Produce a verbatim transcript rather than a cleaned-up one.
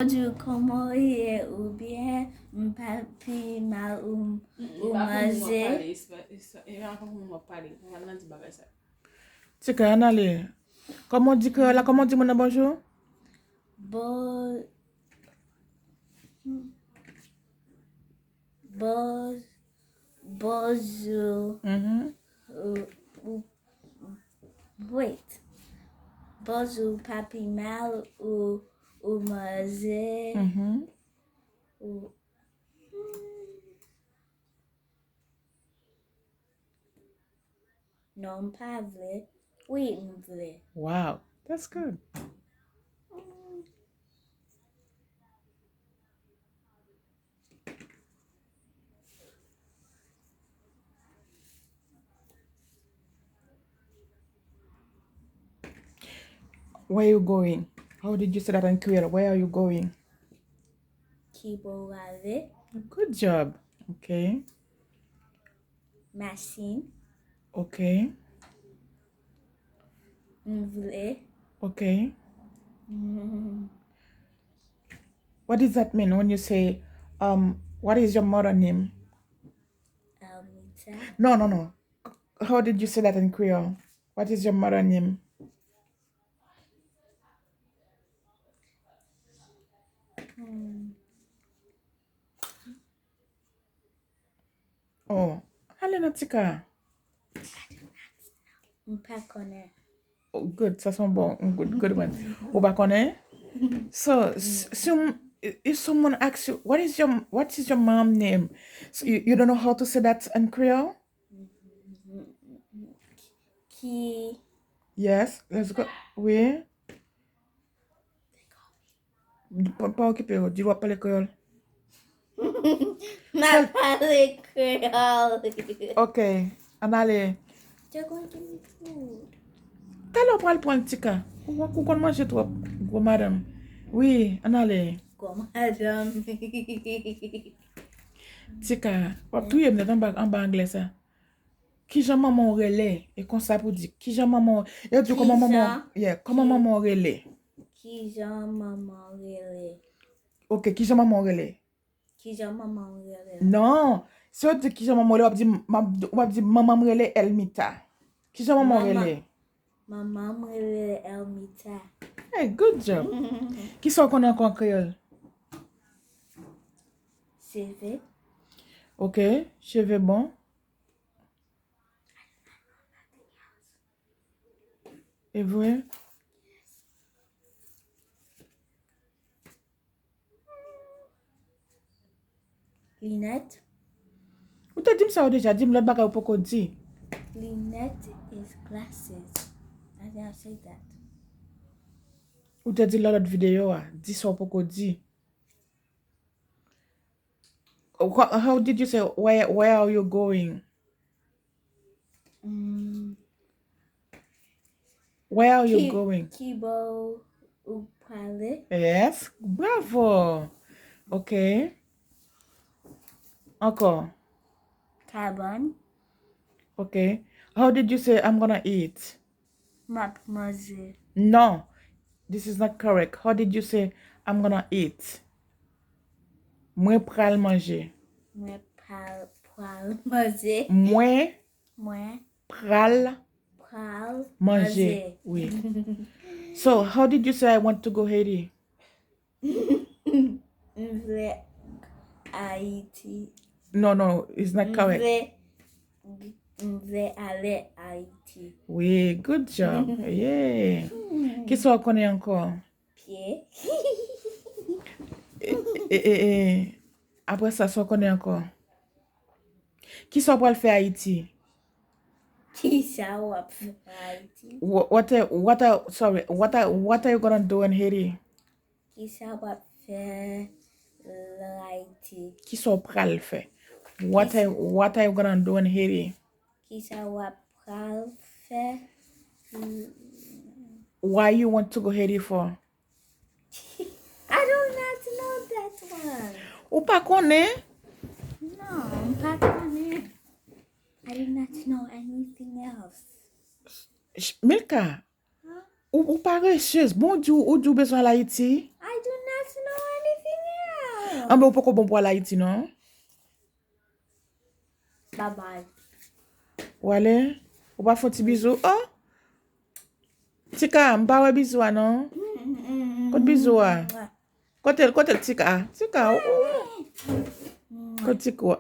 Bonjou, kòman w ye? Ou byen? M pa pi mal, ou, ou manze? Tika, ann ale. Kòman w di kreyòl la? Kòman w di moun nan bonjou? Bon, bon, bonjou. Mhm. Ou, ou, wait. Bonjou, pa pi mal, ou, ou manze. Mhm. Ou, non, m pa vle. Wi, m vle. Wow, that's good. Where you going? How did you say that in Creole? Where are you going? Kibò w ale? Good job. Ok. Machin. Ok. M vle. Ok. What does that mean when you say, um, what is your mother name? Almita. No, no, no. How did you say that in Creole? What is your mother name? Hmm. Oh, ale nan Tika. M pa konnen. Oh, good, sa se yon bon, good, good one. Ou pa konnen? So, s- si m- if someone asks you, what is your, what is your mom name? So you, you don't know how to say that in Creole? Ki Yes, let's go. Wi. Pa, pa okipe yo, di w ap pale kreyòl. M ap pale kreyòl. Ok, ann ale. You're going to me food. Talè w pral pran Tika. Ou, ou konn manje twòp, gwo madanm. Wi, ann ale. Gwo madanm. Tika, w ap touye m nèt anba, anba anglè sa. Kijan manman w rele? E konsa pou di. Kijan manman w, yo di w kòman manman w, yeah, kòman manman w rele? Kijan manman w rele? Ok, kijan manman w rele? Kijan manman w rele? Non, si yo di kijan manman w rele, w ap di, m ap, w ap di manman m rele Elmita. Kijan manman w rele? Manman m rele Elmita. Hey, good job. Kisa w konnen ankò an kreyòl? Cheve. Ok, cheve bon. E vre? Linèt. Ou te di m sa yo deja, di m lòt bagay ou poko di. Linèt is glasses. I think I said that. Ou te di lòt videyo a, di sa ou poko di. Wha- How did you say, where, where are you going? Mm. Where are you Ki- going? Kibò ou prale? Yes, bravo. Ok. Ankò. Kabann. Ok. How did you say I'm gonna eat? M ap manje. No, this is not correct. How did you say I'm gonna eat? Mwen pral manje. Mwen pral, pral manje. Mwen Mwen pral pral manje. manje. Wi. So, how did you say I want to go Haiti? M vle Ayiti. No, no, it's not M correct. vle, m vle ale Ayiti. Wi, good job. Yeah. Kisa w konnen ankò? Pye. E, e, e, e. Apre sa, sa w konnen ankò? Kisa w pral fè Ayiti? Kisa w ap fè Ayiti? Wha- What are, what are, sorry, what are, what are you gonna do in Haiti? Kisa w ap fè lan Ayiti? Kisa w pral fè? What are, what are you gonna do in Haiti? Kisa w ap pral fè? Why you want to go Haiti for? I do not know that one. Ou pa konnen? No, m pa konnen. I do not know anything else. Ch- Milka, ou, ou paresyez. Bon, ou di, ou di w bezwen al Ayiti. I do not know Anben, ou poko bon pou al Ayiti, non? Babay. Ou ale? Ou pa fè yon ti bizou? Oh! Tika, m pa wè bizou a, non? Kot bizou a? Kote l, kote l, Tika? Tika, ou, ou. Kot Tika?